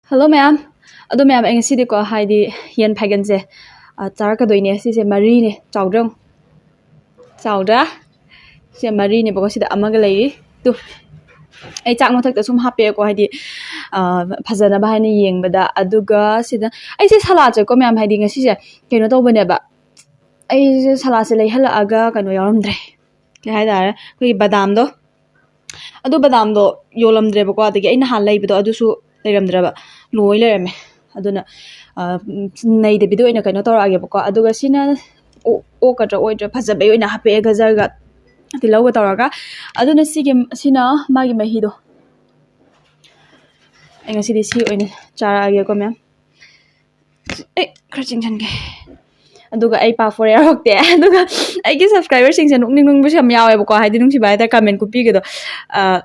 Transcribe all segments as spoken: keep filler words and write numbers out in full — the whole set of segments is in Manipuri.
ꯍꯜꯂꯣ ꯃꯌꯥꯝ꯫ ꯑꯗꯣ ꯃꯌꯥꯝ, ꯑꯩ ꯉꯁꯤꯗꯤꯀꯣ, ꯍꯥꯏꯗꯤ, ꯌꯦꯟ ꯐꯥꯏꯒꯟꯁꯦ, ꯑ, ꯆꯥꯔꯛꯀꯗꯣꯏꯅꯦ꯫ ꯁꯤꯁꯦ ꯃꯔꯤꯅꯦ꯫ ꯆꯥꯎꯗ꯭ꯔꯥ ꯌꯦꯡꯉꯨ? ꯆꯥꯎꯗ꯭ꯔꯥ? ꯁꯤꯁꯦ ꯃꯔꯤꯅꯦꯕꯀꯣ꯫ ꯁꯤꯗ ꯑꯃꯒ ꯂꯩꯔꯤ꯫ ꯇꯨ꯫ ꯑꯩ ꯆꯥꯛ ꯃꯊꯛꯇ ꯁꯨꯝ ꯍꯥꯞꯄꯦꯀꯣ, ꯍꯥꯏꯗꯤ, ꯑ, ꯐꯖꯅꯕ ꯍꯥꯏꯅ ꯌꯦꯡꯕꯗ꯫ ꯑꯗꯨꯒ ꯁꯤꯗ ꯑꯩꯁꯦ ꯁꯂꯥꯠꯁꯦꯀꯣ ꯃꯌꯥꯝ, ꯍꯥꯏꯗꯤ, ꯉꯁꯤꯁꯦ ꯀꯩꯅꯣ ꯇꯧꯕꯅꯦꯕ꯫ ꯑꯩꯁꯦ ꯁꯂꯥꯠꯁꯦ ꯂꯩꯍꯜꯂꯛꯑꯒ ꯀꯩꯅꯣ ꯌꯥꯎꯔꯝꯗ꯭ꯔꯦ꯫ ꯀꯩ ꯍꯥꯏꯇꯥꯔꯦ, ꯑꯩꯈꯣꯏꯒꯤ ꯕꯗꯥꯝꯗꯣ꯫ ꯑꯗꯨ ꯕꯗꯥꯝꯗꯣ ꯌꯣꯜꯂꯝꯗ꯭ꯔꯦꯕꯀꯣ꯫ ꯑꯗꯒꯤ ꯑꯩ ꯅꯍꯥꯟ ꯂꯩꯕꯗꯣ ꯑꯗꯨꯁꯨ ꯂꯩꯔꯝꯗ꯭ꯔꯕ, ꯂꯣꯏ ꯂꯩꯔꯝꯃꯦ꯫ ꯑꯗꯨꯅ, ꯑ, ꯅꯩꯗꯕꯤꯗ ꯑꯣꯏꯅ ꯀꯩꯅꯣ ꯇꯧꯔꯛꯑꯒꯦꯕꯀꯣ꯫ ꯑꯗꯨꯒ ꯁꯤꯅ ꯑꯣ-, ꯑꯣꯛꯀꯗ꯭ꯔꯥ ꯑꯣꯏꯗ꯭ꯔꯥ ꯐꯖꯕꯩ ꯑꯣꯏꯅ ꯍꯥꯞꯄꯛꯑꯦ, ꯒꯖꯔꯒ ꯇꯤꯜꯍꯧꯒ ꯇꯧꯔꯒ꯫ ꯑꯗꯨꯅ ꯁꯤꯒꯤ, ꯁꯤꯅ ꯃꯥꯒꯤ ꯃꯍꯤꯗꯣ꯫ ꯑꯩ ꯉꯁꯤꯗꯤ ꯁꯤ ꯑꯣꯏꯅ ꯆꯥꯔꯛꯑꯒꯦꯀꯣ ꯃꯌꯥꯝ꯫ ꯑꯦ, ꯈꯔ ꯆꯤꯡꯁꯟꯒꯦ꯫ ꯑꯗꯨꯒ ꯑꯩ ꯄꯥꯐꯣꯔ ꯌꯥꯎꯔꯛꯇꯦ꯫ ꯑꯗꯨꯒ ꯑꯩꯒꯤ subscriberꯁꯤꯡꯁꯦ ꯅꯣꯛꯅꯤꯡ ꯅꯣꯛꯅꯤꯡꯕꯁꯨ ꯌꯥꯝ ꯌꯥꯎꯋꯦꯕꯀꯣ, ꯍꯥꯏꯗꯤ ꯅꯨꯡꯁꯤꯕ ꯍꯥꯏꯇꯥꯔꯦ, comment ꯈꯨꯄꯤꯒꯗꯣ꯫ ꯑ,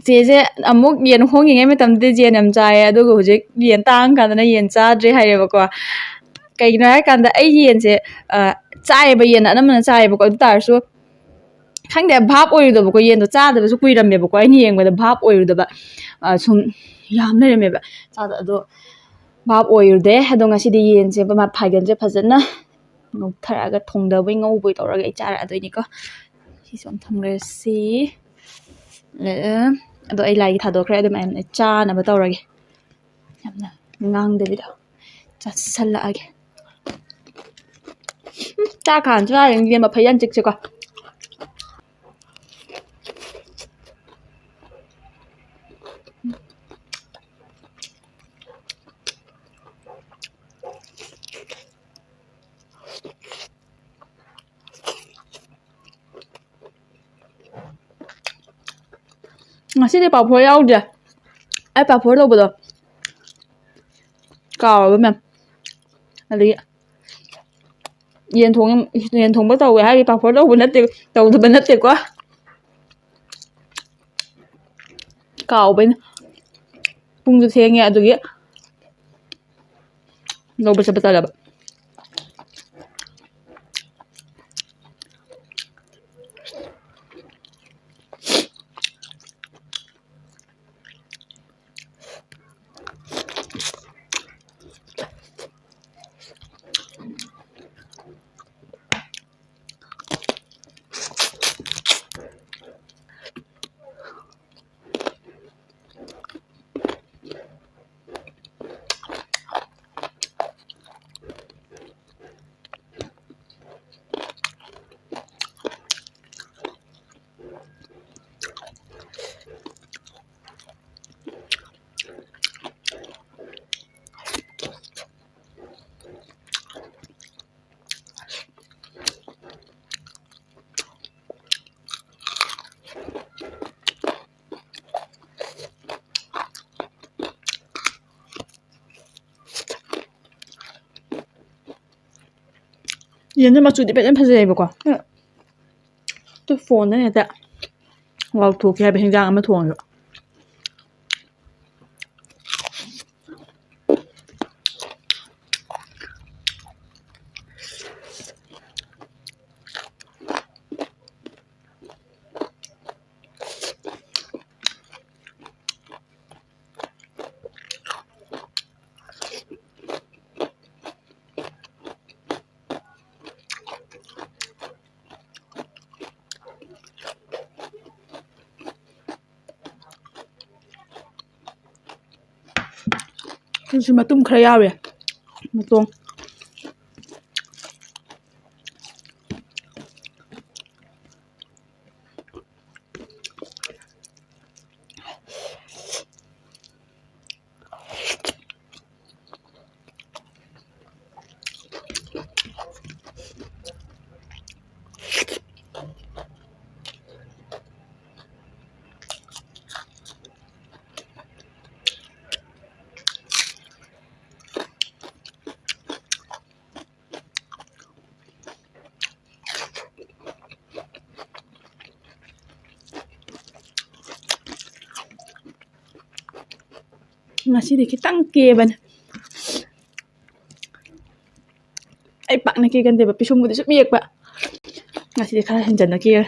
ꯆꯦꯁꯦ ꯑꯃꯨꯛ ꯌꯦꯟ ꯍꯣꯡꯉꯤꯉꯩ ꯃꯇꯝꯗꯗꯤ ꯌꯦꯟ ꯌꯥꯝ ꯆꯥꯏꯌꯦ, ꯑꯗꯨꯒ ꯍꯧꯖꯤꯛ ꯌꯦꯟ ꯇꯥꯡꯉꯀꯥꯟꯗꯅ ꯌꯦꯟ ꯆꯥꯗ꯭ꯔꯦ ꯍꯥꯏꯌꯦꯕꯀꯣ꯫ ꯀꯩꯒꯤꯅꯣ ꯍꯥꯏꯔꯀꯥꯟꯗ ꯑꯩ ꯌꯦꯟꯁꯦ, ꯑ, ꯆꯥꯏꯌꯦꯕ, ꯌꯦꯟ ꯑꯅꯝꯕꯅ ꯆꯥꯏꯌꯦꯕꯀꯣ꯫ ꯑꯗꯨ ꯇꯥꯔꯁꯨ ꯈꯪꯗꯦ, ꯚꯥꯞ ꯑꯣꯏꯔꯨꯗꯕꯀꯣ꯫ ꯌꯦꯟꯗꯣ ꯆꯥꯗꯕꯁꯨ ꯀꯨꯏꯔꯝꯃꯦꯕꯀꯣ, ꯑꯩꯅ ꯌꯦꯡꯕꯗ ꯚꯥꯞ ꯑꯣꯏꯔꯨꯗꯕ꯫ ꯑ, ꯁꯨꯝ ꯌꯥꯝ ꯂꯩꯔꯝꯃꯦꯕ ꯆꯥꯗ-, ꯑꯗꯣ ꯚꯥꯞ ꯑꯣꯏꯔꯨꯗꯦ꯫ ꯑꯗꯣ ꯉꯁꯤꯗꯤ ꯌꯦꯟꯁꯦ ꯃ-, ꯐꯥꯏꯒꯟꯁꯦ ꯐꯖꯅ ꯉꯧꯊꯔꯛꯑꯒ, ꯊꯣꯡꯗꯕꯣꯏ ꯉꯧꯕꯣꯏ ꯇꯧꯔꯒ ꯑꯩ ꯆꯥꯔꯛꯑꯗꯣꯏꯅꯤꯀꯣ꯫ ꯁꯤꯁꯨ ꯑꯃ ꯊꯝꯈ꯭ꯔꯁꯤ꯫ ꯑꯦ, ꯑꯗꯣ ꯑꯩ ꯂꯥꯏꯒꯤ ꯊꯥꯗꯣꯛꯈ꯭ꯔꯦ꯫ ꯑꯗꯨ ꯃꯌꯥꯝꯅ ꯆꯥꯅꯕ ꯇꯧꯔꯒꯦ꯫ ꯌꯥꯝꯅ ꯉꯥꯡꯗꯕꯤꯗ ꯆꯥꯁꯤꯜꯂꯛꯑꯒꯦ꯫ ꯎꯝ, ꯆꯥꯛ ꯈꯥꯟꯁꯨ ꯌꯥꯔꯦ, ꯌꯦꯟ ꯃꯐꯩ ꯌꯥꯝ ꯆꯤꯛꯁꯦꯀꯣ꯫ ꯉꯁꯤꯗꯤ ꯄꯥꯐꯣꯔ ꯌꯥꯎꯗ꯭ꯔꯦ꯫ ꯑꯩ ꯄꯥꯐꯣꯔ ꯂꯧꯕꯗꯣ ꯀꯥꯎꯔꯕ ꯃꯌꯥꯝ꯫ ꯑꯗꯒꯤ ꯌꯦꯟ ꯊꯣꯡ-, ꯌꯦꯟ ꯊꯣꯡꯕ ꯇꯧꯋꯦ ꯍꯥꯏꯔꯗꯤ ꯄꯥꯐꯣꯔ ꯇꯧꯕ ꯅꯠꯇꯦ, ꯇꯧꯗꯕ ꯅꯠꯇꯦꯀꯣ꯫ ꯀꯥꯎꯕꯩꯅꯦ꯫ ꯄꯨꯡꯁꯨ ꯊꯦꯡꯉꯦ, ꯑꯗꯨꯒꯤ ꯂꯧꯕ ꯆꯠꯄ ꯇꯜꯂꯕ꯫ ꯌꯦꯟꯁꯦ ꯃꯆꯨꯗꯤ ꯐꯖꯅ ꯐꯖꯩꯌꯦꯕꯀꯣ꯫ ꯑꯗꯨ ꯐꯣꯟꯗꯅ ꯍꯦꯛꯇ ꯂꯥꯎꯊꯣꯛꯈꯤ ꯍꯥꯏꯕ, ꯍꯤꯟꯖꯥꯡ ꯑꯃ ꯊꯣꯡꯉꯁꯨ꯫ ꯁꯤꯁꯨ ꯃꯇꯨꯝ ꯈꯔ ꯌꯥꯎꯔꯦ, ꯃꯇꯣꯡ꯫ ꯉꯁꯤꯗꯤ ꯈꯤꯇꯪ ꯀꯦꯕꯅꯦ꯫ ꯑꯩ ꯄꯥꯛꯅ ꯀꯦꯒꯟꯗꯦꯕ, ꯄꯤꯁꯨꯝꯕꯨꯗꯤ ꯁꯨꯝ ꯌꯦꯛꯄ꯫ ꯉꯁꯤꯗꯤ ꯈꯔ ꯍꯦꯟꯖꯟꯅ ꯀꯦꯔꯦ꯫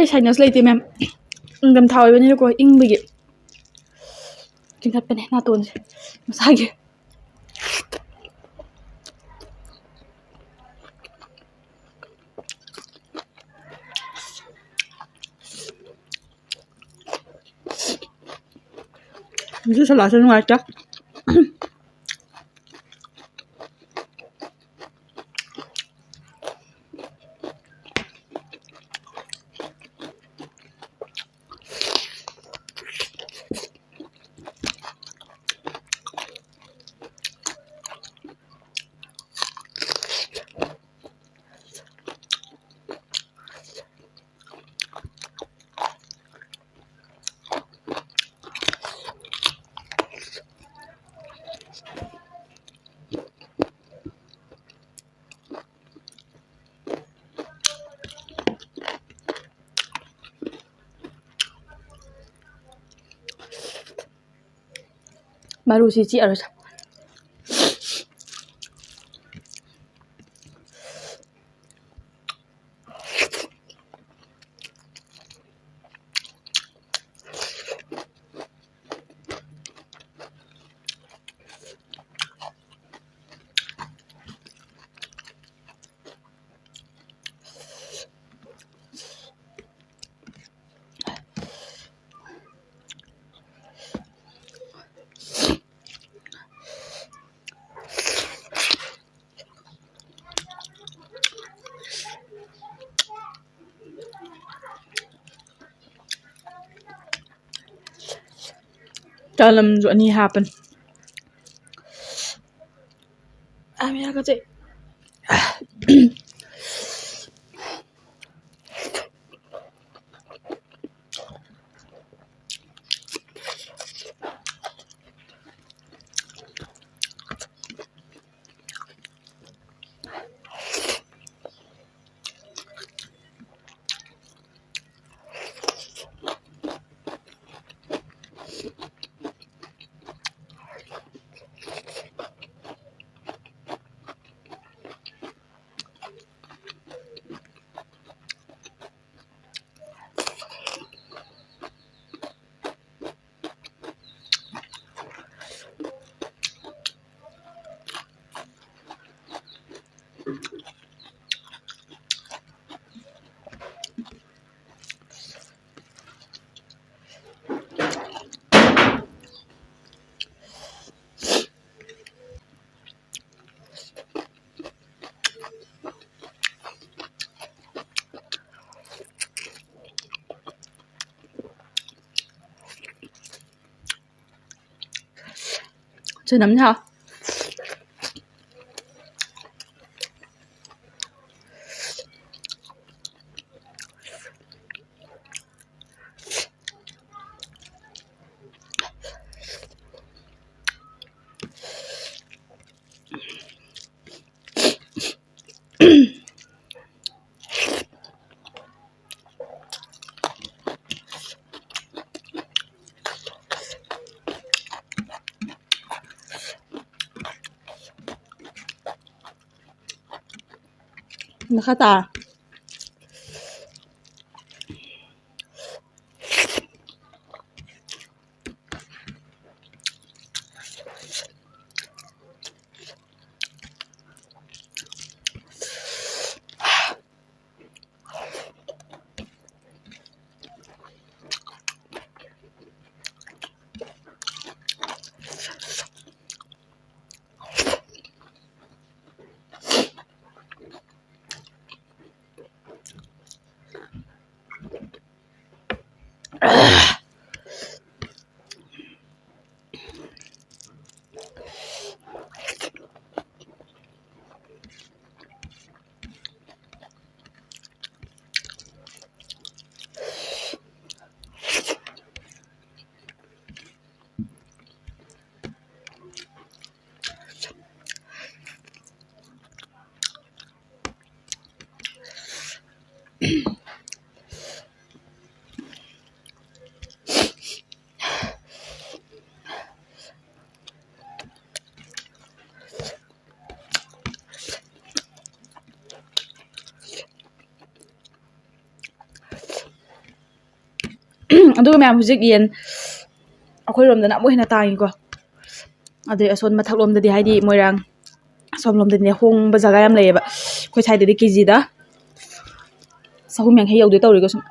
ꯑꯩ sinus ꯂꯩꯇꯦ, ꯃꯦꯝ꯫ ꯅꯤꯡꯊꯝꯊꯥ ꯑꯣꯏꯕꯅꯤꯅꯀꯣ, ꯏꯪꯕꯒꯤ ꯆꯤꯡꯈꯠꯄꯅꯦ ꯅꯥꯇꯣꯟꯁꯦ ꯃꯁꯥꯒꯤ꯫ ꯉꯁꯤ ꯁꯂꯥꯠꯁꯦ ꯅꯨꯡꯉꯥꯏꯇꯦ꯫ ꯃꯔꯨꯁꯤ ꯆꯤꯛꯑꯔꯣꯏꯁꯦ꯫ ꯆꯅꯝꯁꯨ ꯑꯅꯤ ꯍꯥꯞꯄꯅꯤ꯫ ꯑꯥ, ꯃꯌꯥ ꯀꯠꯆꯩ꯫ ꯆꯅꯝꯅ ꯍꯥꯎ꯫ ꯃꯈꯥ ꯇꯥ꯫ ꯑꯗꯨꯒ ꯃꯌꯥꯝ, ꯍꯧꯖꯤꯛ ꯌꯦꯟ ꯑꯩꯈꯣꯏꯔꯣꯝꯗꯅ ꯑꯃꯨꯛ ꯍꯦꯟꯅ ꯇꯥꯡꯉꯤꯀꯣ꯫ ꯑꯗꯩ ꯑꯁꯣꯝ ꯃꯊꯛꯂꯣꯝꯗꯗꯤ, ꯍꯥꯏꯗꯤ ꯃꯣꯏꯔꯥꯡ ꯑꯁꯣꯝꯂꯣꯝꯗꯗꯤꯅꯦ, ꯍꯣꯡꯕ ꯖꯒꯥ ꯌꯥꯝ ꯂꯩꯌꯦꯕ꯫ ꯑꯩꯈꯣꯏ ꯁ꯭ꯋꯥꯏꯗꯗꯤ ꯀꯦ ꯖꯤꯗ ꯆꯍꯨꯝ ꯌꯥꯡꯈꯩ ꯌꯧꯗꯣꯏ ꯇꯧꯔꯤꯀꯣ ꯁꯨꯝ꯫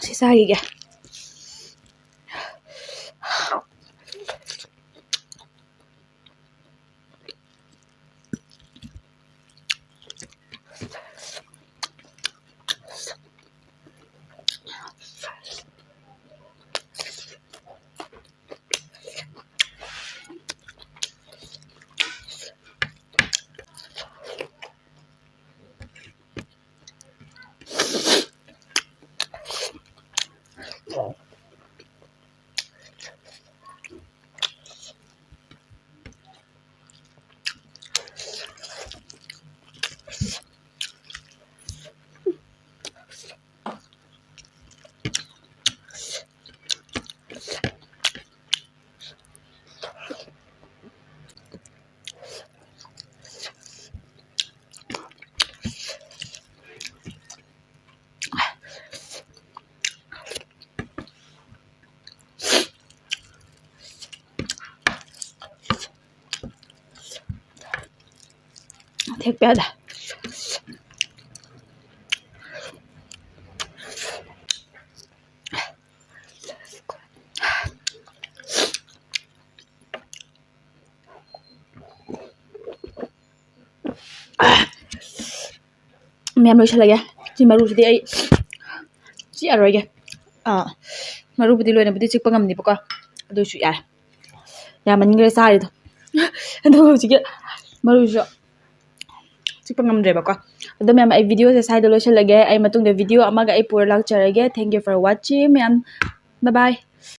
ꯁꯤ ꯆꯥꯈꯤꯒꯦ꯫ ꯊꯦꯛꯄ ꯌꯥꯗꯦ꯫ ꯃꯌꯥꯝ ꯂꯣꯏꯁꯤꯜꯂꯒꯦ꯫ ꯁꯤ ꯃꯔꯨꯁꯤꯗꯤ ꯑꯩ ꯆꯤꯛꯑꯔꯣꯏꯒꯦ꯫ ꯑꯥ, ꯃꯔꯨꯕꯨꯗꯤ ꯂꯣꯏꯅꯕꯨꯗꯤ ꯆꯤꯛꯄ ꯉꯝꯅꯤꯕꯀꯣ, ꯑꯗꯨꯁꯨ ꯌꯥꯔꯦ꯫ ꯌꯥꯝꯃꯟꯈ꯭ꯔꯦ ꯆꯥꯔꯤꯗꯣ꯫ ꯑꯗꯨꯒ ꯍꯧꯖꯤꯛꯀꯤ ꯃꯔꯨꯁꯨ ꯆꯤꯛꯄ ꯉꯝꯗ꯭ꯔꯦꯕꯀꯣ꯫ ꯑꯗꯣ ꯃꯌꯥꯝ, ꯑꯩ videoꯁꯦ ꯁ꯭ꯋꯥꯏꯗ ꯂꯣꯏꯁꯤꯜꯂꯒꯦ꯫ ꯑꯩ ꯃꯇꯨꯡꯗ video ꯑꯃꯒ ꯑꯩ ꯄꯨꯔ ꯂꯥꯛꯆꯔꯒꯦ꯫ Thank you for watching ꯃꯌꯥꯝ꯫ Bye bye꯫